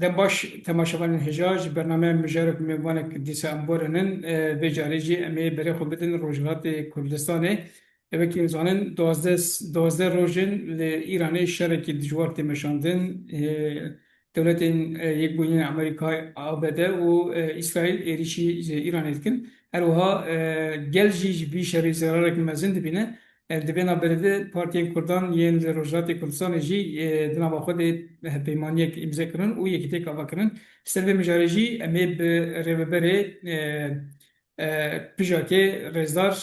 Dem baş temaşevanên hêja ji bernameya mijarek û mêvanek dîsa em borinin. Vê carê jî em ê berê xwe bidin Rojhilatê Kurdistanê. Wekî hûn zanin 12 roj in li Îranê şerekî dijwar tê meşandin. Dewletên Yekbûyî yên Amerîka, ABD û Îsraîl êrîşî ji Îranê dikin. Her wiha gel jî ji vî şerî zerarek mezin dibîne. Di vê navberê de partiyên Kurdan yên li Rojhilatê Kurdistanê jî di nava xwe de hevpeymaniyek îmze kirin û yekîtiyek ava kirin. Li ser vê mijarê jî em ê bi rêveberê PJAK'ê Rêzdar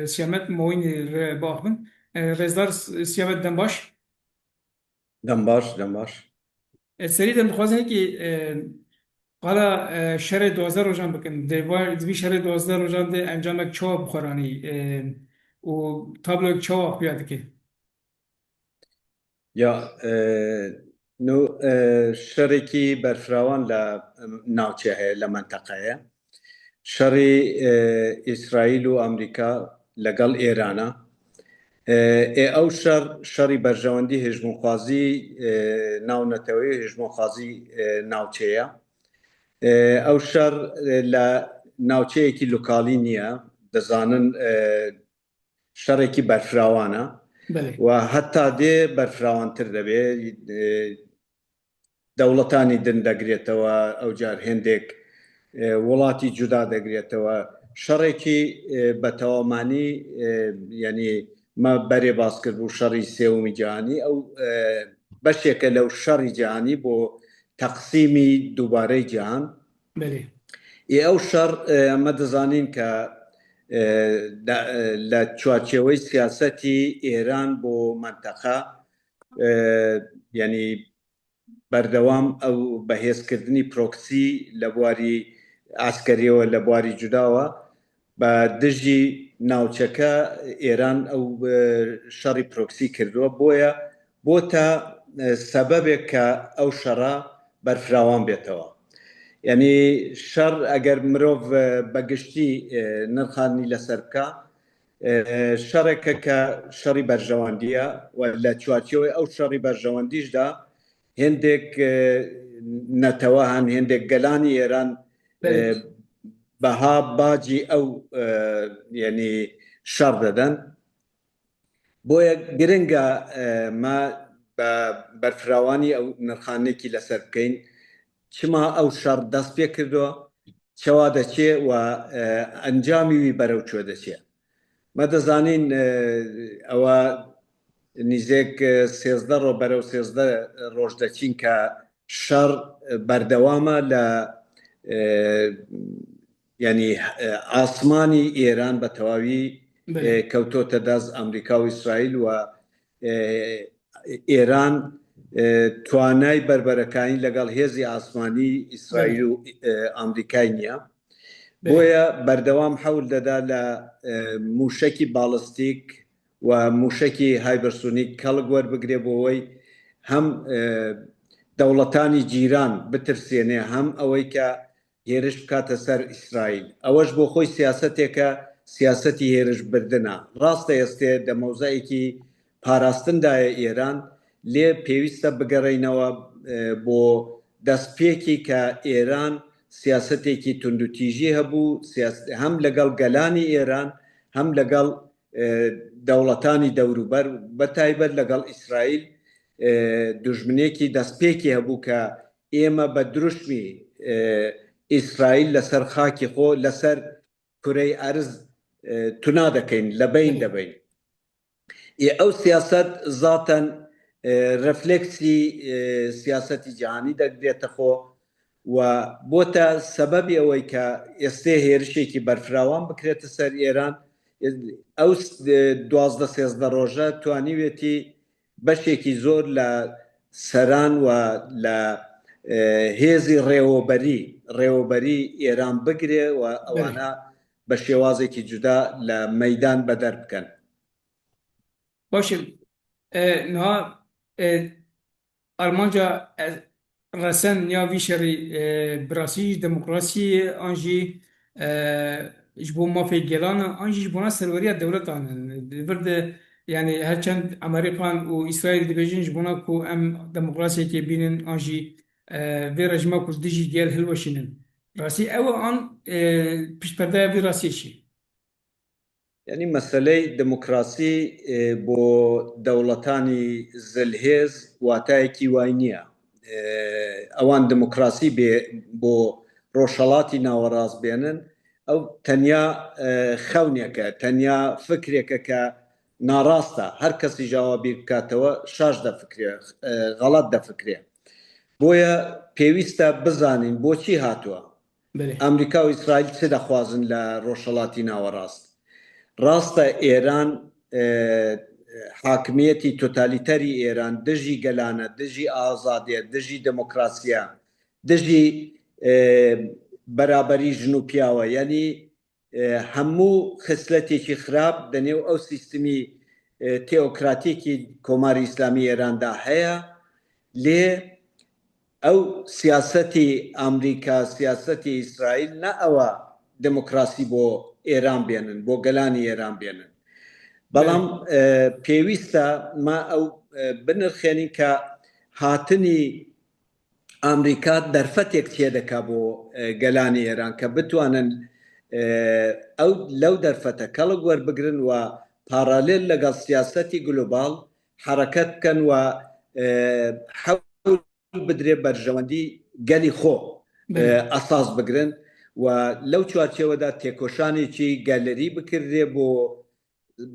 Siyamet Moînî re biaxivin. Rêzdar Siyamet dem baş. Dem baş, dem baş. Serî de em dixwazin hekî qala şerê 12 rojan bikin. Di vî şerê 12 rojan de encamek çawa bi xwe ranî û tabloyek çawa xuya dike? Ya no şerekî berfirawan li navçe heye, li menteqe ye. Şerê Îsraîl û Amerîka legel Êran e. Ê ew şer şerî berjewendî hêjbûnxwazî navneteweyî û hêjbûnxwazî navçê ye. Ew şer li navçeyekî lokalî niye. Dizanin şerekî berfirawan e û heta dê berfirawantir debe. دەوڵەتانی دن دەگرێتەوە، ئەوجار هێندێک وڵاتی جودا دەگرێتەوە. شەڕێکی بە تەوامانی یعنی مە بەرێ باس کرد بوو شەڕی سێومی جیهانی ئەو بەشێکە لەو شەڕی جیهانی بۆ تەقسیمی دووبارەی جیهان. ئێ ئەو شەڕ ئەمە دەزانین کە لە چوارچێوەی سیاسەتی ئێران بۆ مەنتەقە یعنی بەردەوام ئەو بەهێزکردنی پرۆکسی لە بواری عسکەریەوە لە بواری جوداوە بە دژی ناوچەکە ئێران ئەو شەڕی پرۆکسی کردووە بۆیە بۆتە سەبەبێک کە ئەو شەڕە بەرفراوان بێتەوە. یعنی شەڕ ئەگەر مرۆڤ بەگشتی نرخانی لەسەر بکە شەڕێکە کە شەڕی بەرژەوەندییە و لە چوارچێوەی ئەو شەڕی بەرژەوەندیشدا هێندێک نەتەوە هەن، هێندێک گەلانی ئێران بەها باجی ئەو یعنی شەڕ دەدەن. بۆیە گرنگە مە بە بەرفراوانی ئەو نرخانێکی لەسەر بکەین چما ئەو شەڕ دەست پێ کردووە چوا دەچێ و ئەنجامی وی بەرەو کوێ دەچێ. مە دەزانین ئەوە نیزێک 13 ڕۆ بەرەو 13 ڕۆژ دەچین کە شەڕ بەردەوامە لە یعنی ئاسمانی ئێران بە تەواوی کەوتۆتە دەست ئەمریکا و ئیسرائیل و ئێران توانای بەربەرەکانی لەگەڵ هێزی ئاسمانی ئیسرائیل و ئەمریکای نییە بۆیە بەردەوام حەول دەدا لە موشەکی باڵستیک و موشەکی هایبەرسونیک کەڵک وەربگرێ بۆەوەی هەم دەوڵەتانی جیران بترسێنێ هەم ئەوەی کە هێرش بکاتە سەر ئیسرائیل. ئەوەش بۆ خۆی سیاسەتێکە، سیاسەتی هێرش بردنە. ڕاستە ئێستێ دە مەوزعێکی پاراستندایە ئێران، لێ پێویستە بگەڕێینەوە بۆ دەستپێکی کە ئێران سیاسەتێکی توندوتیژی هەبوو، هەم لەگەڵ گەلانی ئێران، هەم لەگەڵ دەوڵەتانی دەوروبەر، بە تایبەت لەگەڵ ئیسرائیل دوژمنێکی دەستپێکی هەبوو کە ئێمە بە دروشمی ئیسرائیل لەسەر خاکی خۆ لەسەر کورەی ئەرز تونا دەکەین لە بین دەبین ئێ ئەو سیاست زاتەن رفلکسی سیاسەتی جیهانی دەگرێتە خۆ و بۆتە سەبەبی ئەوەی کە ئێستێ هێرشێکی بەرفراوان بکرێتە سەر ئێران ئەو 12 سێزدە ڕۆژە توانیوێتی بەشێکی زۆر لە سەران و لە هێزی ڕێوەبەری ڕێوەبەری ئێران بگرێ و ئەوانە بە شێوازێکی جودا لە مەدان بەدەر بکەن. باشە niha armanca resen ya vî şerî bi rastî jî demokrasiyê ye an jî ji bo mafê gelan e an jî ji bona serweriya dewletan e. Li vir de yanî her çend Amerîkan û Îsraîl dibêjin ji bona ku em demokrasiyekê bînin an jî. Vê rejîma ku li dijî gel hilweşînin. Rastî ew e an piştperdeya vê rastiyê çi ye? Yanî meseley demokrasî bo dewletanî zilhêz watayekî way nîye. Ewan demokrasî bê bo rojhelatî nawerast bênin ew tenya xewnêk e, tenya fikrêk e ke ناڕاستە هەر کەسیش ئاوا بیر بکاتەوە شاش دەفکرێ غەڵەت دەفکرێ بۆیە پێویستە بزانین بۆچی هاتووە ئەمریکا و ئیسرائیل چ دەخوازن لە ڕۆژهەڵاتی ناوەڕاست ڕاستە ئێران حاکمیەتی تۆتالیتەری ئێران دژی گەلانە دژی ئازادیە دژی دموکراسیە دژی بەرابەری ژن و پیاوە یعنی هەموو خسلەتێکی خراپ دەنێو ئەو سیستمی تێئۆکراتیکی کۆماری ئیسلامی ئێراندا هەیە، لێ ئەو سیاسەتی ئامریکا، سیاسەتی ئیسرائیل نە ئەوە دێمۆکراسی بۆ ئێران بێنن، بۆ گەلانی ئێران بێنن. بەڵام پێویستە ما ئەو بنرخێنین کە هاتنی ئامریکا دەرفەتێک چێ دەکا بۆ گەلانی ئێران کە بتوانن ئەو لەو دەرفەتە کەڵک وەربگرن و پاڕالێل لەگەڵ سیاسەتی گلوباڵ حەڕەکەت بکەن و حەول بدرێ بەرژەوەندی گەلی خۆ ئەساس بگرن و لەو چوارچێوەدا تێکۆشانێکی گەلەری بکردرێ بۆ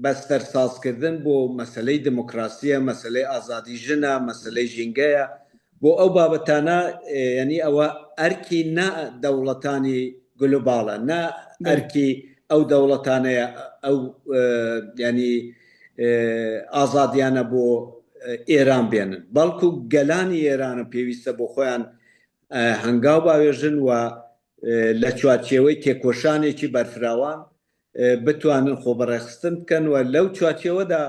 بەستەر سازکردن بۆ مەسەلەی دموکراسیە، مەسەلەی ئازادی ژنە، مەسەلەی ژینگەیە، بۆ ئەو بابەتانە یانی ئەوە ئەرکی نە دەوڵەتانی گلوباڵە، نە ئەرکی ئەو دەوڵەتانەیە ئەو یانی ئازادیانە بۆ ئێران بێنن، بەڵکو گەلانی ئێرانە پێویستە بۆ خۆیان هەنگاو باوێژن و لە چوارچێوەی تێکۆشانێکی بەرفراوان بتوانن خۆبەڕێخستن بکەن و لەو چوارچێوەدا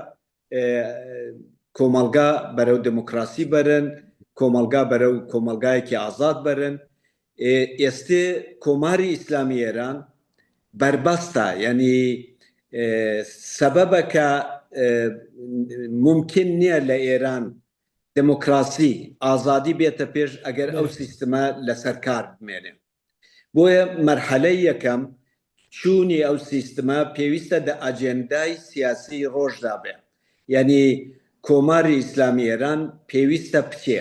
کۆمەڵگا بەرەو دموکراسی بەرن، کۆمەڵگا بەرەو کۆمەڵگایەکی ئازاد بەرن. ئێستێ کۆماری ئیسلامی ئێران بەربەستە، یعنی سەبەبە کە مومکن نییە لە ئێران دموکراسی، ئازادی بێتە پێش ئەگەر ئەو سیستمە لەسەر کار بمێنێ. بۆیە مەرحەلەی یەکەم چوونی ئەو سیستمە پێویستە دە ئاجێندای سیاسی ڕۆژدا بێ یانی کۆماری ئیسلامی ئێران پێویستە بچێ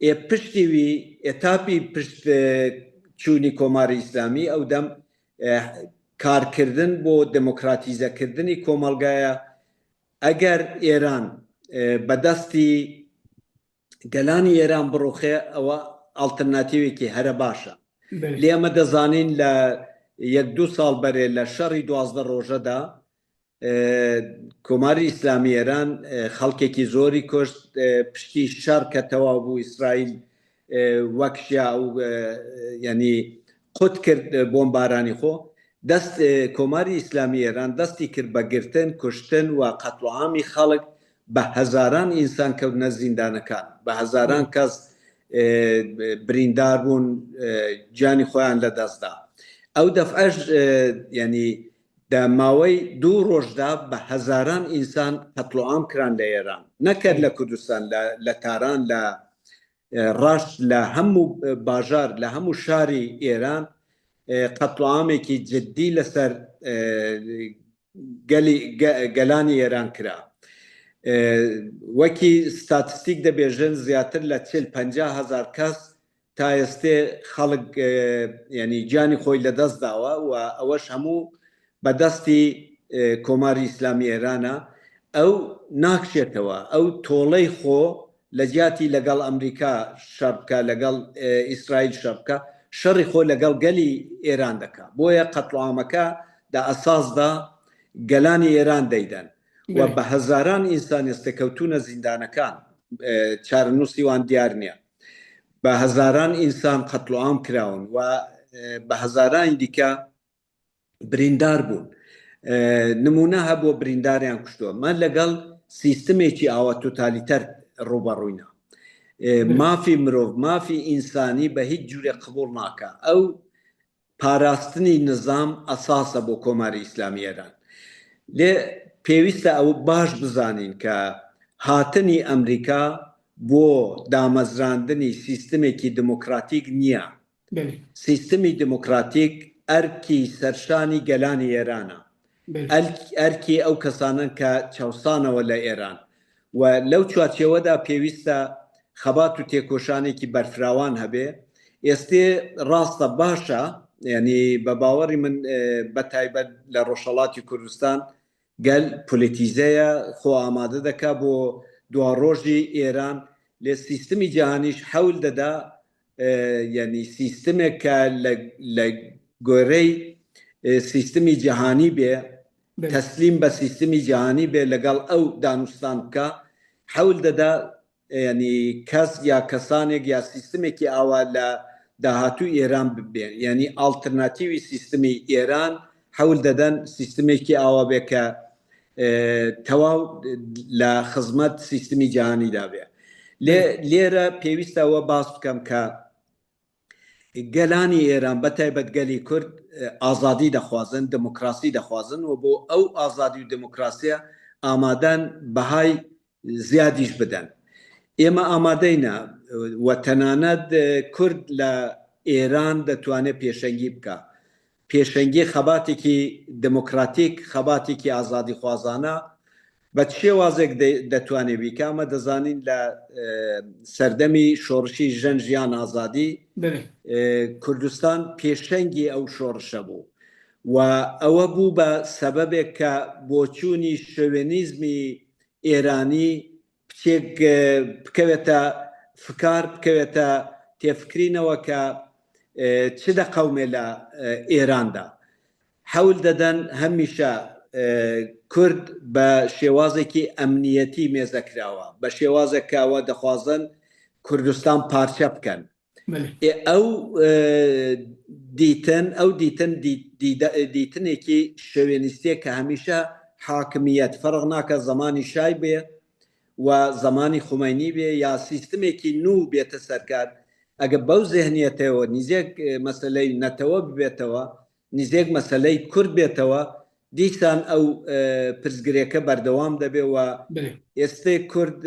ئێ پشتی وی ئێتاپی پشت چوونی کۆماری ئیسلامی ئەو دەم کارکردن بۆ دموکراتیزەکردنی کۆمەڵگایە ئەگەر ئێران بە دەستی گەلانی ئێران بڕوخێ ئەوە ئاڵترناتیوێکی هەرە باشە. لێ ئەمە دەزانین لە یەک دوو ساڵ بەرێ لە شەڕی 12 ڕۆژەدا کۆماری ئیسلامی ئێران خەڵکێکی زۆری کوشت پشتی شەڕ کە تەواو بوو ئیسرائیل وەکشیا و ینی قوت کرد بۆمبارانی خۆ دەست کۆماری ئیسلامی ئێران دەستی کرد بە گرتن کوشتن و قەتڵوعامی خەڵک بە هەزاران ئینسان کەوتنە زیندانەکان، بە هەزاران کەس بریندار بوون، گیانی خۆیان لەدەستدا. ئەو دەفعەش یعنی دە ماوەی دوو ڕۆژدا بە هەزاران ئینسان قەتڵوعام کران لە ئێران، نەکەر لە کوردستان، لە تاران، لە ڕەشت، لە هەموو باژار، لە هەموو شاری ئێران قەتڵوعامێکی جدی لەسەر گەلی گەلانی ئێران کرا. وەکی ستاتستیک دەبێژن زیاتر لە چل 50 هەزار کەس تا ئێستێ خەڵک یعنی گیانی خۆی لەدەست داوە و ئەوەش هەموو بە دەستی کۆماری ئیسلامی ئێرانە ئەو ناکشێتەوە ئەو تۆڵەی خۆ لە جیاتی لەگەڵ ئەمریکا شەڕ بکا لەگەڵ ئیسرائیل شەڕ بکا شەڕی خۆ لەگەڵ گەلی ئێران دەکا بۆیە قەتڵوعامەکە دە ئەساسدا گەلانی ئێران دەیدەن و بە هەزاران ئینسان ئێستە کەوتونە زیندانەکان چارەنووسی وان دیار نییە بە هەزاران ئینسان قەتڵوعام کراون و بە هەزارانی دیکە بریندار بوون نمونە هەبووە برینداریان کوشتووە مە لەگەڵ سیستمێکی ئاوا تۆتالیتەر ڕوبەڕووینە مافی مرۆڤ مافی ئینسانی بە هیچ جورێ قبول ناکە ئەو پاراستنی نظام ئەساسە بۆ کۆماری ئیسلامی ئێران لێ پێویستە ئەو باش بزانین کە هاتنی ئەمریکا. بۆ دامەزراندنی سیستمێکی دموکراتیک نییە. سیستمی دموکراتیک ئەرکی سەرشانی گەلانی ئێرانە، ئەرکی ئەو کەسانەن کە چەوسانەوە لە ئێران و لەو چوارچێوەدا پێویستە خەبات و تێکۆشانێکی بەرفراوان هەبێ. ئێستێ ڕاستە باشە، یانی بە باوەڕی من بە تایبەت لە ڕۆژهەڵاتی کوردستان گەل پۆلیتیزەیە، خۆ ئامادە دەکا بۆ دواڕۆژی ئێران، لێ سیستمی جیهانیش حەول دەدا یانی سیستمێک کە لە گۆرەی سیستمی جیهانی بێ، تەسلیم بە سیستمی جیهانی بێ، لەگەڵ ئەو دانوستان بکا، حەول دەدا یانی کەس یا کەسانێک یا سیستمێکی ئاوا لە داهاتووی ئێران ببێ، یانی ئاڵترناتیوی سیستمی ئێران حەول دەدەن سیستمێکی ئاوا بێ کە تەواو لە خزمەت سیستمی جیهانیدا بێ. لێرە پێویستە ئەوە باس بکەم کە گەلانی ئێران بە تایبەت گەلی کورد ئازادی دەخوازن، دموکراسی دەخوازن و بۆ ئەو ئازادی و دموکراسیە ئامادەن بەهای زیادیش بدەن. ئێمە ئامادەینە و تەنانەت کورد لە ئێران دەتوانێت پێشەنگی بکا. پێشەنگی خەباتێکی دموکراتیک، خەباتێکی ئازادیخوازانە بە چ شێوازێک دەتوانێ بیکا؟ ئەمە دەزانین لە سەردەمی شۆڕشی ژن ژیان ئازادی کوردستان پێشەنگی ئەو شۆڕشە بوو و ئەوە بوو بە سەبەبێک کە بۆچوونی شۆوێنیزمی ئێرانی پچێک بکەوێتە فکار، بکەوێتە تێفکرینەوە کە چ دەقەومێ لە ئێراندا. حەول دەدەن هەمیشە کورد بە شێوازێکی ئەمنیەتی مێزە کراوە، بە شێوازێک کە ئەوە دەخوازن کوردستان پارچە بکەن. ئەو دیتن ئەو دیتن دیتنێکی شوێنیستیە کە هەمیشە حاکمیەت فەرق ناکە زەمانی شای بێ و زەمانی خومەینی بێ یا سیستمێکی نوو بێتە سەرکار ئەگە بەو زێهنیەتەوە نیزێک مەسەلەی نەتەوە ببێتەوە نیزێک مەسەلەی کورد بێتەوە دیسان ئەو پرسگرێکە بەردەوام دەبێ و ئێستێ کورد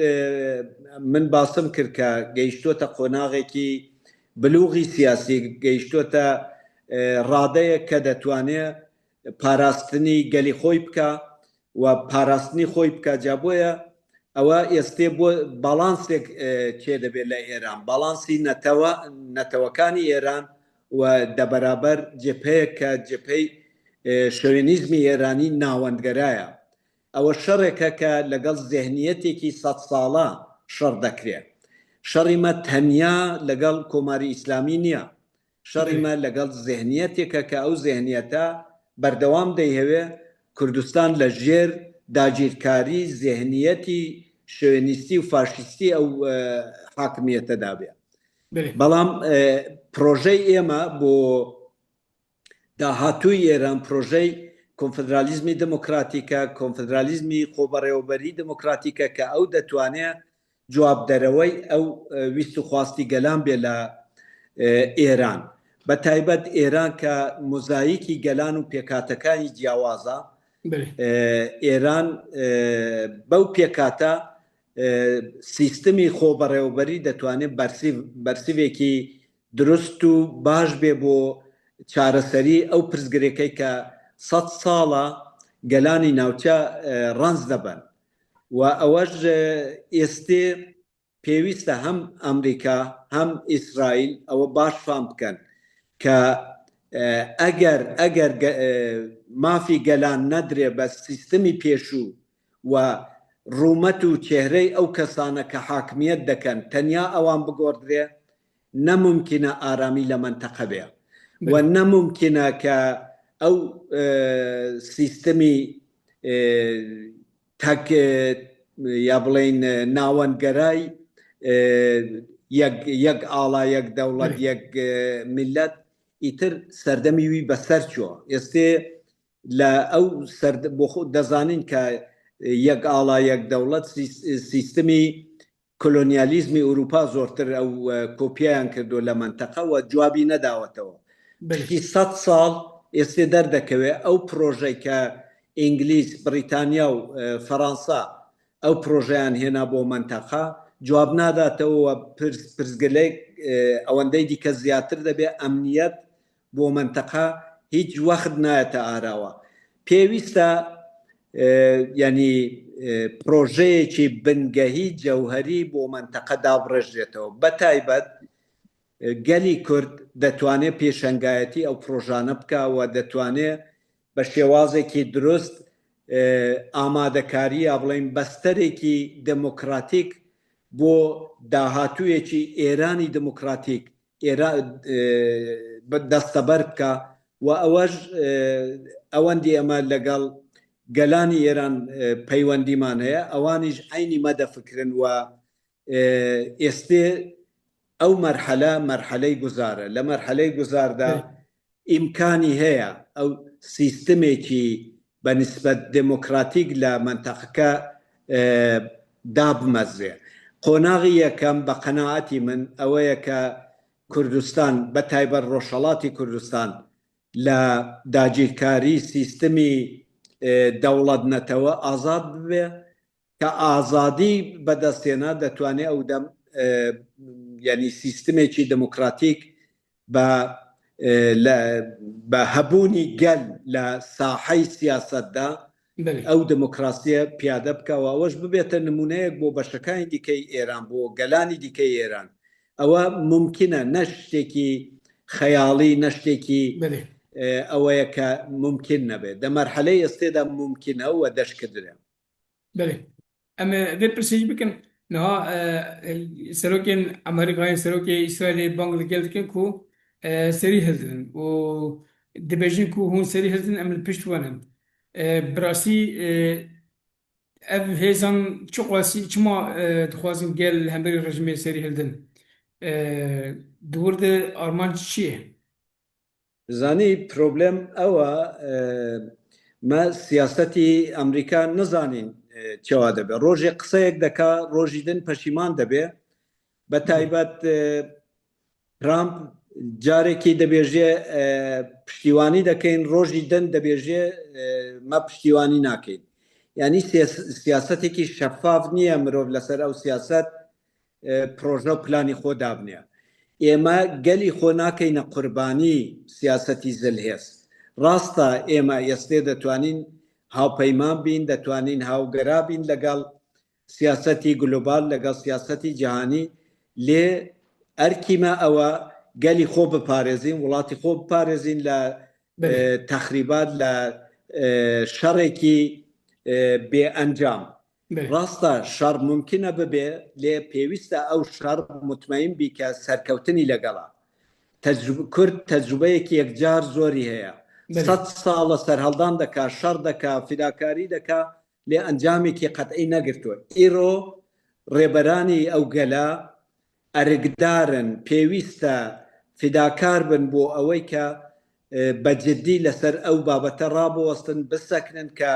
من باسم کرد کە گەیشتۆتە قۆناغێکی بلوغی سیاسی گەیشتۆتە ڕادەیەک کە دەتوانێ پاراستنی گەلی خۆی بکا و پاراستنی خۆی بکا جا بۆیە ئەوە ئێستێ بۆ باڵانسێک چێ دەبێت لە ئێران باڵانسی نەتەوە نەتەوەکانی ئێران و دەبەرابەر جێپەیەک کە جێپەی شۆوێنیزمی ئێرانی ناوەندگەرایە. ئەوە شەڕێکە کە لەگەڵ زێهنییەتێکی سەدساڵە شەڕ دەکرێ. شەڕی مە تەنیا لەگەڵ کۆماری ئیسلامی نییە. شەڕی مە لەگەڵ زێهنییەتێکە کە ئەو زێهنییەتە بەردەوام دەیهەوێ کوردستان لە ژێر داگیرکاری زێهنییەتی شۆوێنیستی و فاشیستی ئەو حاکمییەتەدا بێ. بەڵام پرۆژەی ئێمە بۆ داهاتووی ئێران پرۆژەی کۆنفدرالیزمی دموکراتیکە، کۆنفدرالیزمی خۆبەڕێوەبەری دموکراتیکە کە ئەو دەتوانێ جوابدەرەوەی ئەو ویست و خواستی گەلان بێ لە ئێران. بە تایبەت ئێران کە مۆزاییکی گەلان و پێکهاتەکانی جیاوازە، ئێران بەو پێکهاتە سیستمی خۆبەڕێوەبەری دەتوانێت بەرسڤێکی دروست و باش بێ بۆ چارەسەری ئەو پرسگرێکەی کە سەد ساڵە گەلانی ناوچە ڕەنج دەبەن و ئەوەش ئێستێ پێویستە هەم ئەمریکا هەم ئیسرائیل ئەوە باش فام بکەن کە ئەگەر ئەگەر مافی گەلان نەدرێ بە سیستمی پێشوو و ڕوومەت و چێهرەی ئەو کەسانە کە حاکمیەت دەکەن تەنیا ئەوان بگۆڕدرێ نە مومکینە ئارامی لە مەنتەقە بێ و نە مومکینە کە ئەو سیستمی تەک یا بڵێین ناوەندگەرای یەک یەک ئاڵا یەک دەوڵەت یەک میللەت ئیتر سەردەمی وی بەسەر چووە ئێستێ لە ئەو سەر بۆ خۆ دەزانین کە یەک ئاڵا یەک دەوڵەت سیستمی کۆلۆنیالیزمی ئوروپا زۆرتر ئەو کۆپیایان کردو لە مەنتەقە و جوابی نەداوەتەوە پشتی سەد ساڵ ئێستێ دەردەکەوێ ئەو پرۆژەی کە ئینگلیز، بڕیتانیا و فەرانسە ئەو پرۆژەیان هێنا بۆ مەنتەقە. جواب ناداتەوە و پرس پرسگەلێک ئەوەندەی دیکە زیاتر دەبێ ئەمنیەت بۆ مەنتەقە هیچ وەخت نایەتە ئاراوە پێویستە یعنی پرۆژەیەکی بنگەهی جەوهەری بۆ مەنتەقە دابڕێژرێتەوە بە تایبەت گەلی کورد دەتوانێت پێشەنگایەتی ئەو پرۆژانە بکە و دەتوانێت بە شێوازێکی دروست ئامادەکاری یا بڵێین بەستەرێکی دێمۆکڕاتیک بۆ داهاتوویەکی ئێرانی دێمۆکڕاتیک دەستەبەر بکا و ئەوەش ئەوەندی ئەمە لەگەڵ گەلانی ئێران پەیوەندیمان هەیە ئەوانیش عەینی مە دەفکرن و ئێستێ ئەو مەرحەلە مەرحەلەی گوزارە لە مەرحەلەی گوزاردا ئیمکانی هەیە ئەو سیستمێکی بە نیسبەت دێمۆکڕاتیک لە مەنتەقەکە دابمەزرێ. قۆناغی یەکەم بە قەناعەتی من ئەوەیە کە کوردستان بە تایبەت ڕۆژهەڵاتی کوردستان لە داگیرکاری سیستمی دەوڵەت نەتەوە ئازاد ببێ کە ئازادی بەدەست هێنا دەتوانێ ئەو دەم یعنی سیستمێکی دموکراتیک بە بە هەبوونی گەل لە ساحەی سیاسەتدا ئەو دموکراسیە پیادە بکەوە ئەوەش ببێتە نمونەیەک بۆ بەشەکانی دیکەی ئێران بۆ گەلانی دیکەی ئێران ئەوە مومکنە نە شتێکی خەیاڵی نە شتێکی ئەوەیە کە مومکن نەبێت دە مەرحەلەی ئێستێدا مومکنە و دەشکردرێ. بەێ ئەم vê pirsê jî bikin niha serokên Amerîkayê serokê Îsraîlê bang li gel dikin ku serî hildin û dibêjin ku hûn serî hildin em li pişt we nin. Bi rastî ev hêzan çiqasî çima dixwazin gel li hemberî rejimê serî hildin? Di wir de armanc çi ye? Zanî problem ew e me siyasetî Amerîka nizanîn çawa debe. Rojê qiseyek deka rojî din peşîman debe. Be taybet Trump carekî dibêje piştîwanî dekeyn rojî din dibêje me piştîwanî nakeyn. Yanî siyasetekî şefaf niye mirov لەسەر ئەو siyaset پرۆژە و پلانی خۆ دابنێ. ئێمە گەلی خۆ ناکەینە قوربانی سیاسەتی زلهێز. ڕاستە ئێمە ئێستێ دەتوانین هاوپەیمان بین، دەتوانین هاوگەرا بین لەگەڵ سیاسەتی گلۆبال، لەگەڵ سیاسەتی جیهانی، لێ ئەرکی مە ئەوە گەلی خۆ بپارێزین، وڵاتی خۆ بپارێزین لە تەخریبات، لە شەڕێکی بێ ئەنجام. ڕاستە شەڕ مومکینە ببێ لێ پێویستە ئەو شەڕ موتمەین بی کە سەرکەوتنی لەگەڵە. کورد تەجروبەیەکی یەکجار زۆری هەیە. سەد ساڵە سەرهەڵدان دەکا، شەڕ دەکا، فیداکاری دەکا لێ ئەنجامێکی قەتعی نەگرتووە. ئیڕۆ ڕێبەرانی ئەو گەلە ئەرکدارن، پێویستە فیداکار بن بۆ ئەوەی کە بە جدی لەسەر ئەو بابەتە ڕابوەستن، بسەکنن کە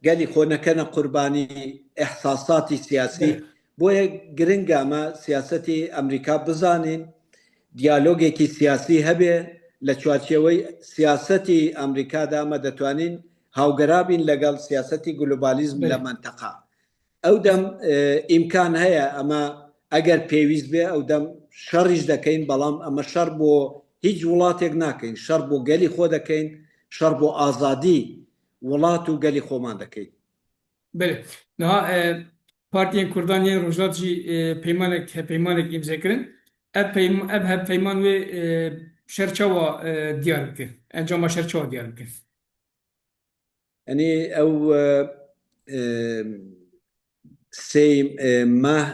گەلی خۆ نەکەنە قوربانی ئیحساساتی سیاسی. بۆیە گرنگە ئەمە سیاسەتی ئەمریکا بزانین، دیالۆگێکی سیاسی هەبێ لە چوارچێوەی سیاسەتی ئەمریکادا ئەمە دەتوانین هاوگەرا بین لەگەڵ سیاسەتی گلوبالیزم لە مەنتەقە. ئەو دەم ئیمکان هەیە ئەمە ئەگەر پێویست بێ ئەو دەم شەڕیش دەکەین، بەڵام ئەمە شەڕ بۆ هیچ وڵاتێک ناکەین، شەڕ بۆ گەلی خۆ دەکەین، شەڕ بۆ ئازادی وڵات و گەلی خۆمان دەکەین. بەێ niha partiyên Kurdan yên Rojhilat jî peymanek hevpeymanek îmze kirin. Ev ev hevpeyman wê şer çawa diyar bike? Encama şer çawa diyar bike? Yanî ew sê meh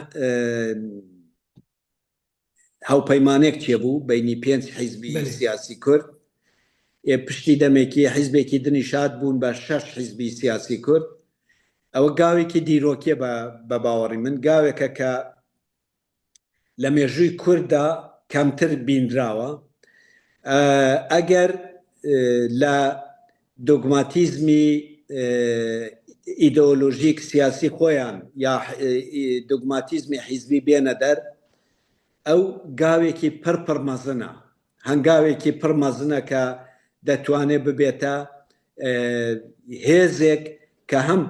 هاوپەیمانێک چێبوو بینی پێنج حیزبی سیاسی کورد پشتی دەمێکی حیزبێکی دنیشاد بوون بە شەش حیزبی سیاسی کورد ئەوە گاوێکی دیرۆکیە بە باوەڕی من گاوێکە کە لە مێژووی کورددا کەمتر بینراوە ئەگەر لە دۆگماتیزمی ئیدۆلۆژیک سیاسی خۆیان یا دۆگماتیزمی حیزبی بێنە دەر ئەو گاوێکی پڕ پڕ مەزنە هەنگاوێکی پڕ مەزنە کە دەتوانێت ببێتە هێزێک کە هەم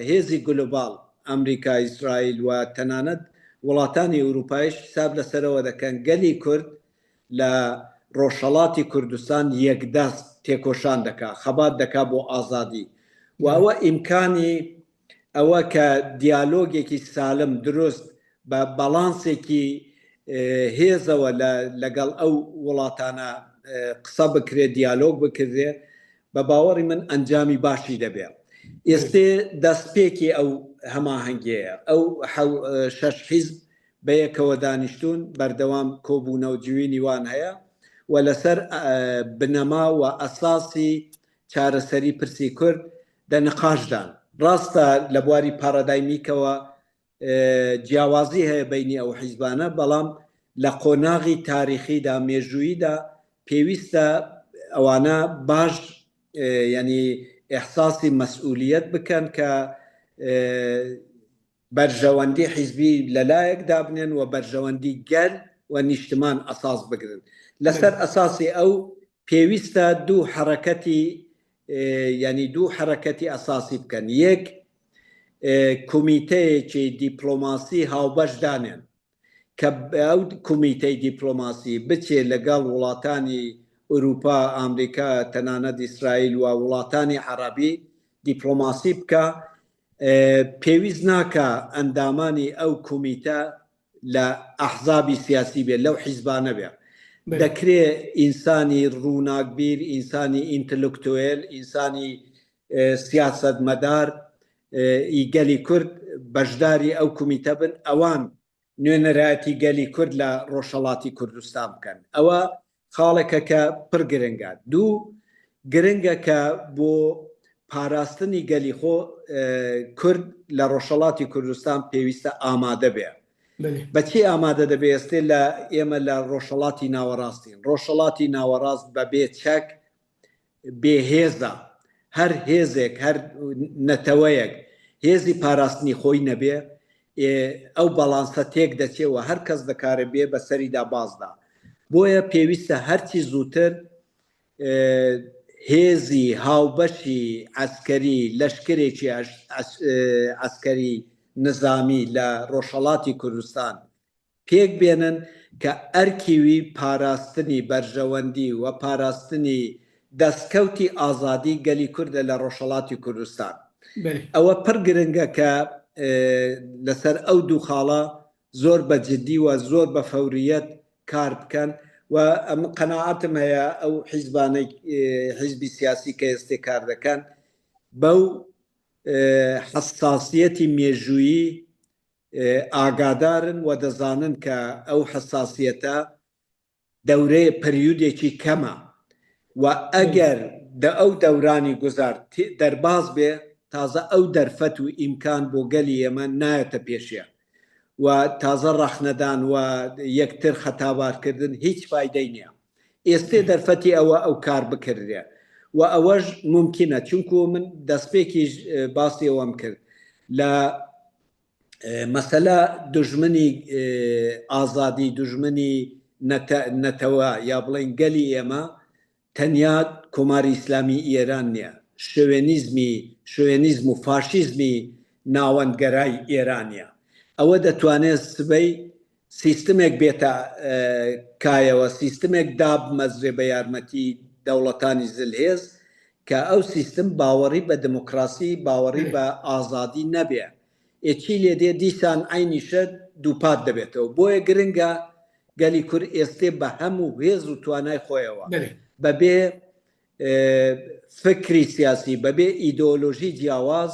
هێزی گلوبال. ئەمریکا، ئیسرائیل و تەنانەت وڵاتانی ئوروپایش حیساب لەسەرەوە دەکەن گەلی کورد لە ڕۆژهەڵاتی کوردستان یەکدەست تێکۆشان دەکا، خەبات دەکا بۆ ئازادی و ئەوە ئیمکانی ئەوە کە دیالۆگێکی سالم دروست بە باڵانسێکی هێزەوە لەگەڵ ئەو وڵاتانە قسە بکرێ، دیالۆگ بکرێ، بە باوەڕی من ئەنجامی باشی دەبێ. ئێستێ دەستپێکی ئەو هەماهەنگیەیە. ئەو شەش حیزب بەیەکەوە دانیشتوون، بەردەوام کۆبوونە و جوینی وان هەیە و لەسەر بنەما و ئەساسی چارەسەری پرسی کورد دە نقاشدان. ڕاستە لە بواری پاڕادایمیکەوە جیاوازی هەیە بەینی ئەو حیزبانە، بەڵام لە قۆناغی تاریخیدا، مێژووییدا پێویستە ئەوانە باش یانی ئیحساسی مەسئولیەت بکەن کە بەرژەوەندی حیزبی لەلایەک دابنێن و بەرژەوەندی گەل و نیشتمان ئەساس بگرن. لەسەر ئەساسی ئەو پێویستە دوو حەڕەکەتی یانی دوو حەڕەکەتی ئەساسی بکەن. یەک کومیتەیەکی دیپڵۆماسی هاوبەش دانێن کە ئەو کومیتەی دیپڵۆماسی بچێ لەگەڵ وڵاتانی ئوروپا، ئامریکا، تەنانەت ئیسرائیل و وڵاتانی عەڕەبی دیپڵۆماسی بکا پێویست ناکا ئەندامانی ئەو کومیتە لە ئەحزابی سیاسی بێ، لەو حیزبانە بێ. دەکرێ ئینسانی ڕووناکبیر، ئینسانی ئینتلکتوێل، ئینسانی سیاسەتمەدار ی گەلی کورد بەشداری ئەو کومیتە بن، ئەوان نوێنەرایەتی گەلی کورد لە ڕۆژهەڵاتی کوردستان بکەن. ئەوە خاڵێکە کە پڕ گرنگە. دوو، گرنگە کە بۆ پاراستنی گەلی خۆ کورد لە ڕۆژهەڵاتی کوردستان پێویستە ئامادە بێ. بە چی ئامادە دەبێ؟ ئێستێ لە ئێمە لە ڕۆژهەڵاتی ناوەڕاستین. ڕۆژهەڵاتی ناوەڕاست بە بێ چەک بێ هێزە، هەر هێزێک، هەر نەتەوەیەک هێزی پاراستنی خۆی نەبێ، ئەو باڵانسە تێک دەچێ و هەر کەس دەکارێ بێ بە سەریدا بازدا. بۆیە پێویستە هەرچی زووتر هێزی هاوبەشی عەسکەری، لەشکرێکی عەسکەری نزامی لە ڕۆژهەڵاتی کوردستان پێک بێنن کە ئەرکی وی پاراستنی بەرژەوەندی و پاراستنی دەستکەوتی ئازادی گەلی کوردە لە ڕۆژهەڵاتی کوردستان. ئەوە پڕ گرنگە کە لەسەر ئەو دوو خاڵە زۆر بە جدی و زۆر بە فەوریەت کار بکەن و ئەمن قەناعەتم هەیە ئەو حیزبانەی حیزبی سیاسی کە ئێستێ کار دەکەن بەو حەساسیەتی مێژوویی ئاگادارن و دەزانن کە ئەو حەساسیەتە دەورەیە پەریودێکی کەمە و ئەگەر دە ئەو دەورانی گوزار دەرباز بێ تازە ئەو دەرفەت و ئیمکان بۆ گەلی ئێمە نایەتە پێشێ و تازە ڕەخنەدان و یەکتر خەتابارکردن هیچ فایدەی نیە. ئێستێ دەرفەتی ئەوە ئەو کار بکردرێ و ئەوەش مومکینە چونکو من دەستپێکیش باسی ئەوەم کرد لە مەسەلە دوژمنی ئازادی، دوژمنی نەتەوە یا بڵێین گەلی ئێمە تەنیا کۆماری ئیسلامی ئێران نییە، شۆوێنیزمی شۆوێنیزم و فاشیزمی ناوەندگەرای ئێرانە. ئەوە دەتوانێت سبەی سیستمێک بێتە کایەوە، سیستمێک دابمەزرێ بە یارمەتی دەوڵەتانی زلهێز کە ئەو سیستم باوەڕی بە دموکراسی، باوەڕی بە ئازادی نەبێ. ئێ چی لێ دێ دیسان عەینی شت دووپات دەبێتەوە. بۆیە گرنگە گەلی کورد ئێستێ بە هەموو هێز و توانای خۆیەوە بە بێ فکری سیاسی، بە بێ ئیدۆلۆژی جیاواز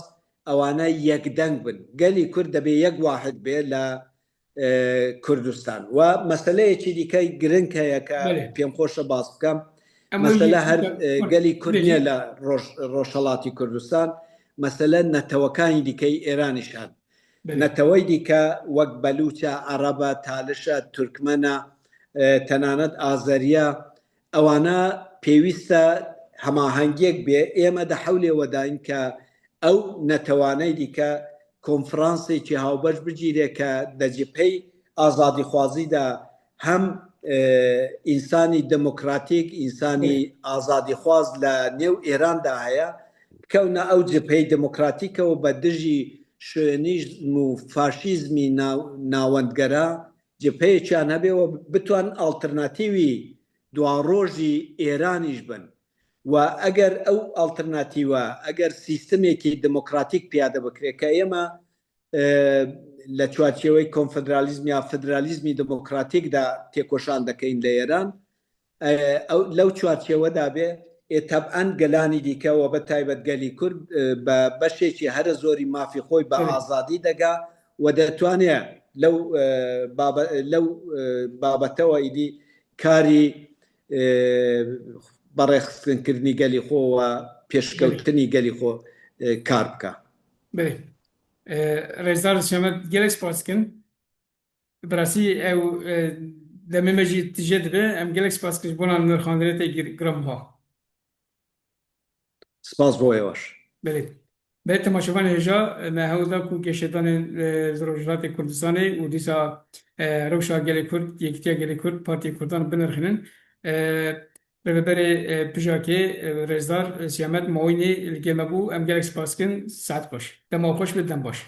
ئەوانە یەک دەنگ بن. گەلی کورد دەبێ یەک واحد بێ لە کوردستان و مەسلەیەکی دیکەی گرنگ هەیە کە پێم خۆشە باس بکەم مەسەلە هەر گەلی کورد نییە لە ڕۆژهەڵاتی کوردستان مەسەلە نەتەوەکانی دیکەی ئێرانیش هەن نەتەوەی دیکە وەک بەلوچە عەڕەبە تالشە تورکمەنە تەنانەت ئازەریە ئەوانە پێویستە هەماهەنگیەک بێ، ئێمە دە حەولێوەداین کە ئەو نەتەوانەی دیکە کۆنفرانسێکی هاوبەش بگیرێ کە دە جبهەی ئازادیخوازیدا هەم ئینسانی دمۆکراتیک، ئینسانی ئازادیخواز لە نێو ئێراندا هەیە، بکەونە ئەو جبهەی دمۆکراتیکەوە بە دژی. شۆێنیزم و فاشیزمی ناوەندگەرا جبهەیەکیان هەبێ و بتوان ئاڵترناتیوی دواڕۆژی ئێرانیش بن و ئەگەر ئەو ئاڵترناتیوە ئەگەر سیستمێکی دموکراتیک پیادە بکرێت کە ئێمە لە چوارچێوەی کۆنفدرالیزم یا فدرالیزمی دموکراتیکدا تێکۆشان دەکەین لە ئێران لەو چوارچێوەدا بێ ئێ تەبعەن گەلانی دیکە و بە تایبەت گەلی کورد بە بەشێکی هەرە زۆری مافی خۆی بە ئازادی دەگا و دەتوانێ لەو لەو بابەتەوە ئیدی کاری بەڕێخستنکردنی گەلی خۆ و پێشکەوتنی گەلی خۆ کار بکە. بەێ ڕێزدار سیامەت gelek spas dikim. Bi rastî ew demê me jî tije dibe. Em gelek spas dikin ji bona nirxandinê te giranbuha. Spas bo êweş. Belê. Belê temaşevanê hêja me hewl da ku geşedanên li Rojhilatê Kurdistanê û dîsa rewşa gelê Kurd, Yekîtiya Gelê Kurd, Partiyê Kurdan binirxînin. Rêveberê PJAK'ê Rêzdar Siyamed Moînî li gel me bû. Em gelek spas dikin. Saet xweş. Dema xweş be dem baş.